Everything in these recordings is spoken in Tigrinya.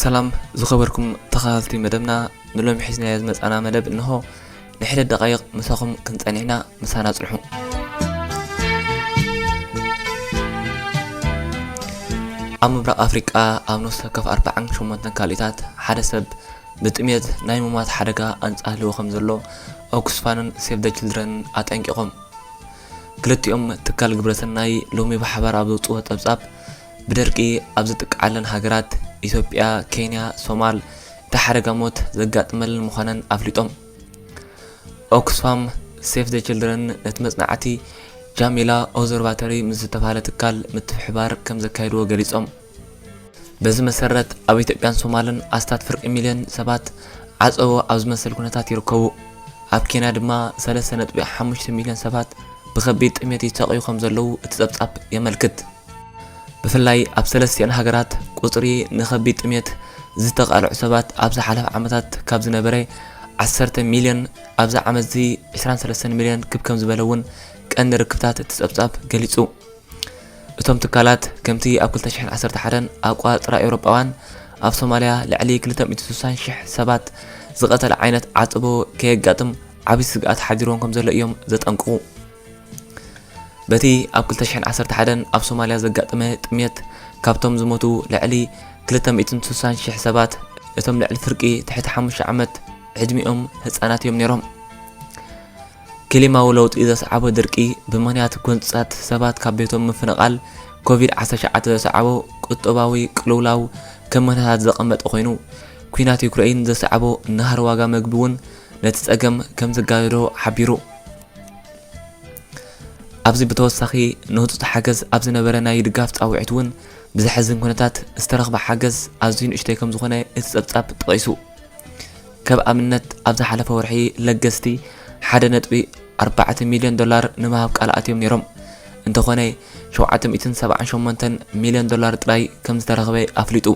ሰላም ዝኸበርኩም ተኸታተልቲ መደብና፣ ንሎሚ ሒዝናዮ ዝመጻና መደብ እንሆ። ንሕደ ደቃይቕ ምሳኹም ክንጸንሕና፣ ምሳና ጽንሑ። ኣብ ምብራቕ ኣፍሪቃ ኣብ ነፍሲ ወከፍ ኣርባዓን ሸሞንተን ካልኢታት ሓደ ሰብ ብጥሜት ናይ ምሟት ሓደጋ ኣንጻልዎ ከም ዘሎ ኦክስፋምን ሴቭ ዘ ችልድረንን ኣጠንቂቖም። ክልቲኦም ትካል ግብረሰናይ ሎሚ ብሓባር ኣብ ዘውጽዎ ጸብጻብ፣ ብደርቂ ኣብ ዝጥቅዓለን ሃገራት ኢትዮጵያ፣ ኬንያ፣ ሶማል እቲ ሓደጋ ሞት ዘጋጥመለን ምዃነን ኣፍሊጦም። ኦክስፋም ሴቭ ዘ ችልድረን ነቲ መጽናዕቲ ጃሚላ ኦብዘርቫተሪ ምስ ዝተባህለ ትካል ምትሕብባር ከም ዘካየድዎ ገሊጾም። በዚ መሰረት ኣብ ኢትዮጵያን ሶማልን ኣስታት ፍርቂ ሚልዮን ሰባት ዓጸቦ ኣብ ዝመስል ኩነታት ይርከቡ። ኣብ ኬንያ ድማ ሰለስተ ነጥቢ ሓሙሽተ ሚልዮን ሰባት ብኸቢድ ጥሜት ይሳቐዩ ከም ዘለዉ እቲ ጸብጻብ የመልክት። ብፍላይ ኣብ ሰለስቲኣን ሃገራት ቁጽሪ ንኸቢድ ጥሜት ዝተቓልዑ ሰባት ኣብ ዝሓለፈ ዓመታት ካብ ዝነበረ ዓሰርተ ሚልዮን ኣብዚ ዓመት'ዚ ዕስራን ሰለስተን ሚልዮን ክብ ከም ዝበለ እውን ቀንዲ ርክብታት እቲ ጸብጻብ ገሊጹ። እቶም ትካላት ከምቲ ኣብ ክልተ ሽሕን ዓሰርተ ሓደን ኣቋጽራ ኤውሮጳውያን ኣብ ሶማልያ ልዕሊ ክልተ ሚእትን ስሳን ሽሕ ሰባት ዝቐተለ ዓይነት ዓጽቦ ከየጋጥም ዓቢ ስግኣት ሓዲርዎም ከም ዘሎ እዮም ዘጠንቅቑ። በቲ ኣብ ክልተ ሽሕን ዓሰርተ ሓደን ኣብ ሶማልያ ዘጋጠመ ጥሜት ካብቶም ዝሞቱ ልዕሊ ክልተ ሚእትን ስሳን ሽሕ ሰባት እቶም ልዕሊ ፍርቂ ትሕቲ ሓሙሽተ ዓመት ዕድሚኦም ህጻናት እዮም ነይሮም። ክሊማዊ ለውጢ ዘስዓቦ ድርቂ ብምኽንያት ጎንጽታት ሰባት ካብ ቤቶም ምፍንቓል ኮቪድ ዓሰርተ ትሽዓተ ዘስዓቦ ቁጠባዊ ቅልውላው ከም ምኽንያታት ዘቐመጠ ኮይኑ፣ ኲናት ዩክረይን ዘስዓቦ ናህሪ ዋጋ መግቢ እውን ነቲ ጸገም ከም ዘጋደዶ ሓቢሩ። ኣብዚ ብተወሳኺ ንህጹጽ ሓገዝ ኣብ ዝነበረ ናይ ድጋፍ ጻውዒት እውን ብዘሕዝን ኩነታት ዝተረኽበ ሓገዝ ኣዝዩ ንእሽተይ ከም ዝኾነ እቲ ጸብጻብ ጠቒሱ። ከም ኣብነት ኣብ ዝሓለፈ ወርሒ ለገስቲ ሓደ ነጥቢ ኣርባዕተ ሚልዮን ዶላር ንምሃብ ቃል ኣትዮም ነይሮም። እንተኾነ ሸውዓተ ሚእትን ሰብዓን ሸሞንተን ሚልዮን ዶላር ጥራይ ከም ዝተረኽበ ኣፍሊጡ።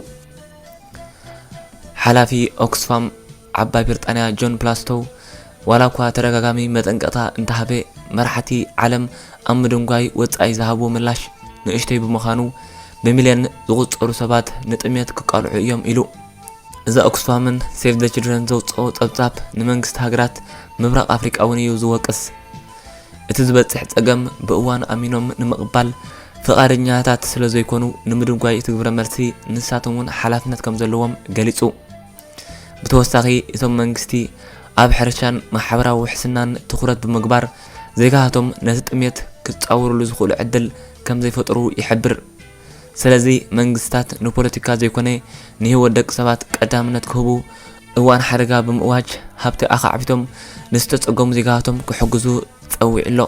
ሓላፊ ኦክስፋም ዓባይ ብሪጣንያ ጆን ፕላስቶው፣ ዋላ እኳ ተደጋጋሚ መጠንቀቕታ እንተሃበ፣ መራሕቲ ዓለም ኣብ ምድንጓይ ወጻኢ ዝሃብዎ ምላሽ ንእሽተይ ብምዃኑ፣ ብሚልዮን ዝቑጸሩ ሰባት ንጥሜት ክቃልዑ እዮም ኢሉ። እዚ ኦክስፋምን ሴቭ ዘ ችልድረን ዘውጽኦ ጸብጻብ ንመንግስቲ ሃገራት ምብራቕ ኣፍሪቃ እውን እዩ ዝወቅስ። እቲ ዝበጽሕ ጸገም ብእዋኑ ኣሚኖም ንምቕባል ፍቓደኛታት ስለ ዘይኮኑ፣ ንምድንጓይ እቲ ግብረ መልሲ ንሳቶም እውን ሓላፍነት ከም ዘለዎም ገሊጹ። ብተወሳኺ፣ እቶም መንግስቲ ኣብ ሕርሻን ማሕበራዊ ውሕስናን ትኹረት ብምግባር፣ ዜጋታቶም ነቲ ጥሜት ክጻወሩሉ ዝኽእሉ ዕድል ከም ዘይፈጥሩ ይሕብር። ስለዚ መንግስታት ንፖለቲካ ዘይኮነ ንህይወት ደቂ ሰባት ቀዳምነት ክህቡ፣ እዋን ሓደጋ ብምእዋጅ ሃብቲ ኣኻዕቢቶም ንዝተጸገሙ ዜጋታቶም ክሕግዙ ጸዊዑ ኣሎ።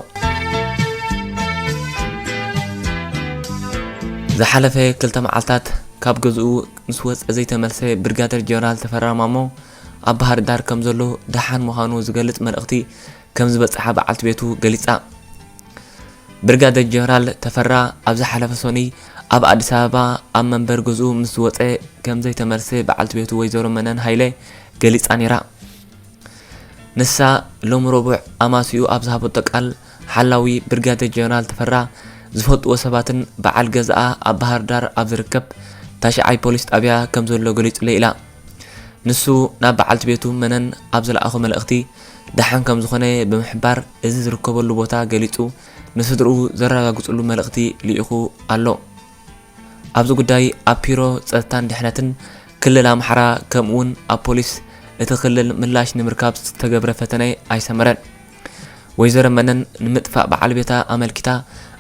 ዝሓለፈ ክልተ መዓልታት ካብ ገዝኡ ምስ ወጸ ዘይተመልሰ ብርጋደር ጀነራል ተፈራ ማሞ ኣብ ባህር ዳር ከም ዘሎ ደሓን ምዃኑ ዝገልጽ መልእኽቲ ከም ዝበጽሓ በዓልቲ ቤቱ ገሊጻ። ብርጋደር ጀነራል ተፈራ ኣብ ዝሓለፈ ሰኑይ ኣብ ኣዲስ ኣበባ ኣብ መንበር ገዝኡ ምስ ወጸ ከም ዘይተመልሰ በዓልቲ ቤቱ ወይዘሮ መነን ሃይለ ገሊጻ ነይራ። ንሳ ሎሚ ረቡዕ ኣማስይኡ ኣብ ዝሃበቶ ቃል፣ ሓላዊ ብርጋደር ጀነራል ተፈራ ዝፈልጥዎ ሰባትን በዓል ገዛኣ ኣብ ባህር ዳር ኣብ ዝርከብ ታሽዓይ ፖሊስ ጣብያ ከም ዘሎ ገሊጹለይ ኢላ። ንሱ ናብ በዓልቲ ቤቱ መነን ኣብ ዝለኣኾ መልእኽቲ፣ ደሓን ከም ዝኾነ ብምሕባር፣ እዚ ዝርከበሉ ቦታ ገሊጹ ንስድርኡ ዘረጋግጽሉ መልእኽቲ ልኢኹ ኣሎ። ኣብዚ ጉዳይ ኣብ ቢሮ ጸጥታን ድሕነትን ክልል ኣምሓራ፣ ከምኡ'ውን ኣብ ፖሊስ እቲ ክልል ምላሽ ንምርካብ ዝተገብረ ፈተነ ኣይሰመረን። ወይዘሮ መነን ንምጥፋእ በዓል ቤታ ኣመልኪታ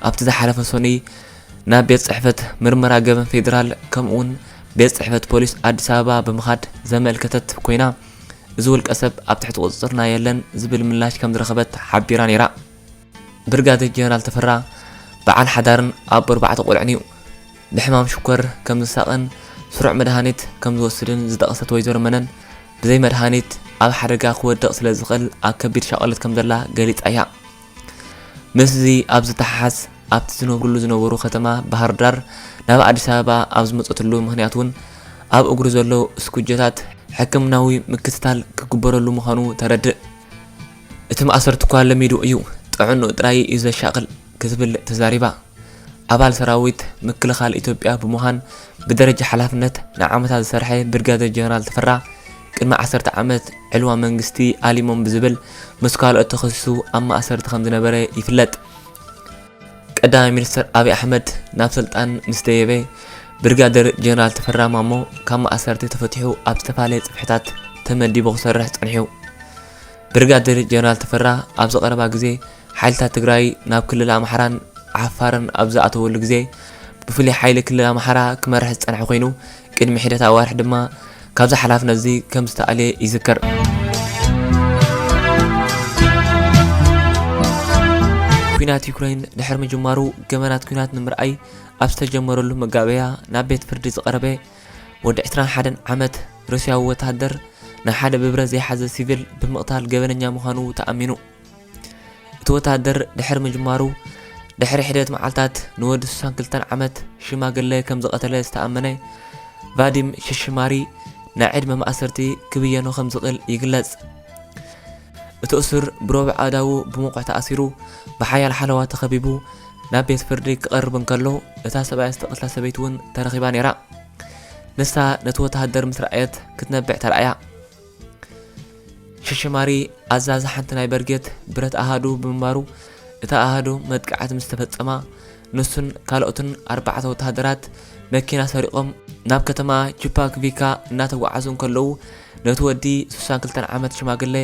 ኣብቲ ዝሓለፈ ሰኑይ ናብ ቤት ጽሕፈት ምርመራ ገበን ፌዴራል ከምኡ'ውን ቤት ጽሕፈት ፖሊስ ኣዲስ ኣበባ ብምኻድ ዘመልከተት ኮይና፣ እዚ ውልቀ ሰብ ኣብ ትሕቲ ቁጽጽርና የለን ዝብል ምላሽ ከም ዝረኸበት ሓቢራ ነይራ። ብርጋዴር ጀነራል ተፈራ በዓል ሓዳርን ኣቦ ኣርባዕተ ቆልዑን እዩ። ብሕማም ሽኮር ከም ዝሳቐን ስሩዕ መድሃኒት ከም ዝወስድን ዝጠቐሰት ወይዘሮ መነን፣ ብዘይ መድሃኒት ኣብ ሓደጋ ክወድቕ ስለ ዝኽእል ኣብ ከቢድ ሻቕሎት ከም ዘላ ገሊጻ እያ። ምስዚ ኣብ ዝተሓሓዝ፣ ኣብቲ ዝነብርሉ ዝነበሩ ከተማ ባህር ዳር ናብ ኣዲስ ኣበባ ኣብ ዝመጸትሉ ምኽንያት እውን ኣብ እግሩ ዘሎ እስኩጀታት ሕክምናዊ ምክትታል ክግበረሉ ምዃኑ ተረድእ። እቲ ማእሰርቲ እኳ ለሚዱ እዩ፣ ጥዕንኡ ጥራይ እዩ ዘሻቕል ክትብል ተዛሪባ። ኣባል ሰራዊት ምክልኻል ኢትዮጵያ ብምዃን ብደረጃ ሓላፍነት ንዓመታት ዝሰርሐ ብርጋዴር ጀነራል ተፈራ፣ ቅድሚ ዓሰርተ ዓመት ዕልዋ መንግስቲ ኣሊሞም ብዝብል ምስ ካልኦት ተኸሲሱ ኣብ ማእሰርቲ ከም ዝነበረ ይፍለጥ። ቀዳማይ ሚኒስትር ኣብይ ኣሕመድ ናብ ስልጣን ምስ ደየበ፣ ብርጋዴር ጀነራል ተፈራ ማሞ ካብ ማእሰርቲ ተፈቲሑ ኣብ ዝተፈላለየ ጽፍሕታት ተመዲቡ ክሰርሕ ጸኒሑ። ብርጋዴር ጀነራል ተፈራ ኣብዚ ቀረባ ግዜ ሓይልታት ትግራይ ናብ ክልል ኣምሓራን ዓፋርን ኣብ ዝኣተወሉ ግዜ፣ ብፍሉይ ሓይሊ ክልል ኣምሓራ ክመርሕ ዝጸንሐ ኮይኑ፣ ቅድሚ ሒደት ኣዋርሕ ድማ ካብዚ ሓላፍነት እዚ ከም ዝተኣልየ ይዝከር። ኲናት ዩክሬን ድሕሪ ምጅማሩ፣ ገበናት ኲናት ንምርኣይ ኣብ ዝተጀመረሉ መጋበያ ናብ ቤት ፍርዲ ዝቐረበ ወዲ ዕስራን ሓደን ዓመት ሩስያዊ ወተሃደር፣ ንሓደ ብብረት ዘይሓዘ ሲቪል ብምቕታል ገበነኛ ምዃኑ ተኣሚኑ። እቲ ወተሃደር ድሕሪ ምጅማሩ፣ ድሕሪ ሒደት መዓልታት ንወዲ ስሳን ክልተን ዓመት ሽማግለ ከም ዝቐተለ ዝተኣመነ ቫዲም ሽሽማሪ፣ ናይ ዕድመ ማእሰርቲ ክብየኖ ከም ዝኽእል ይግለጽ። እቲ እሱር ብረቡዕ ኣእዳዉ ብመቑሕ ተኣሲሩ፣ ብሓያል ሓለዋ ተኸቢቡ ናብ ቤት ፍርዲ ክቐርብ እንከሎ፣ እታ ሰብኣያ ዝተቐትላ ሰበይቲ እውን ተረኺባ ነይራ። ንሳ ነቲ ወተሃደር ምስ ረኣየት ክትነብዕ ተራእያ። ሽሽማሪ ኣዛዚ ሓንቲ ናይ በርጌት ብረት ኣሃዱ ብምንባሩ፣ እታ ኣሃዱ መጥቃዕቲ ምስ ተፈጸማ፣ ንሱን ካልኦትን ኣርባዕተ ወተሃደራት መኪና ሰሪቖም ናብ ከተማ ቹፓክቪካ እናተጓዓዙ እንከለዉ፣ ነቲ ወዲ ስሳን ክልተን ዓመት ሽማግለ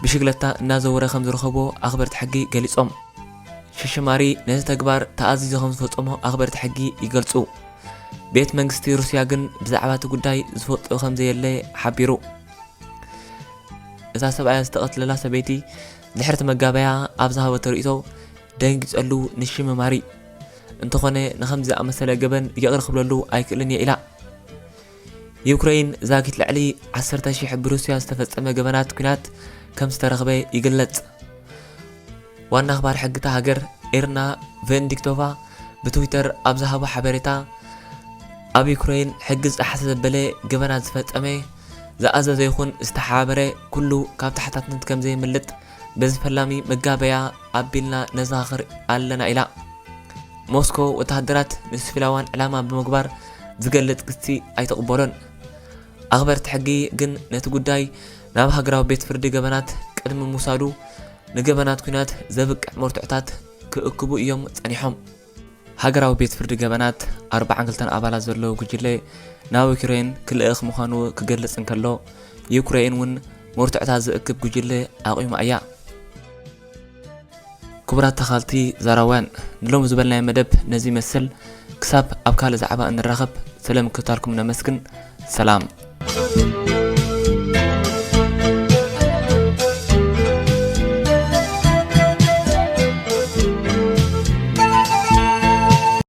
ብሽግለታ እናዘወረ ከም ዝረኸቦ ኣኽበርቲ ሕጊ ገሊጾም። ሽሽማሪ ነቲ ተግባር ተኣዚዙ ከም ዝፈጸሞ ኣኽበርቲ ሕጊ ይገልጹ። ቤት መንግስቲ ሩስያ ግን ብዛዕባ እቲ ጉዳይ ዝፈልጦ ከም ዘየለ ሓቢሩ። እታ ሰብኣያ ዝተቐትለላ ሰበይቲ ድሕርቲ መጋበያ ኣብ ዝሃበቶ ርእይቶ፣ ደንጊጸሉ ንሽምማሪ፣ እንተኾነ ንኸምዚ ዝኣመሰለ ገበን ይቕረ ክብለሉ ኣይክእልን እየ ኢላ። ዩክረይን ዛጊት ልዕሊ ዓሰርተ ሺሕ ብሩስያ ዝተፈጸመ ገበናት ኲናት ከም ዝተረኽበ ይግለጽ። ዋና ኣኽባሪ ሕጊ እታ ሃገር ኤርና ቬንዲክቶቫ ብትዊተር ኣብ ዝሃቦ ሓበሬታ፣ ኣብ ዩክረይን ሕጊ ዝጠሓሰ ዘበለ ገበናት ዝፈጸመ፣ ዝኣዘዘ ይኹን ዝተሓባበረ ኩሉ ካብ ተሓታትነት ከም ዘየምልጥ በዚ ፈላሚ መጋበያ ኣቢልና ነዘኻኽር ኣለና ኢላ። ሞስኮ ወተሃደራት ንሲቪላውያን ዕላማ ብምግባር ዝገልጽ ክሲ ኣይትቕበሎን። ኣኽበርቲ ሕጊ ግን ነቲ ጉዳይ ናብ ሃገራዊ ቤት ፍርዲ ገበናት ቅድሚ ምውሳዱ ንገበናት ኲናት ዘብቅዕ መርትዖታት ክእክቡ እዮም ጸኒሖም። ሃገራዊ ቤት ፍርዲ ገበናት ኣርባዓን ክልተን ኣባላት ዘለዎ ጉጅለ ናብ ዩክሬን ክልእኽ ምዃኑ ክገልጽ እንከሎ፣ ዩክሬን እውን መርትዖታት ዝእክብ ጉጅለ ኣቑማ እያ። ክቡራት ተኻልቲ ዛራውያን፣ ንሎሚ ዝበልናዮ መደብ ነዚ ይመስል። ክሳብ ኣብ ካልእ ዛዕባ እንራኸብ፣ ስለ ምክትታልኩም ነመስግን። ሰላም።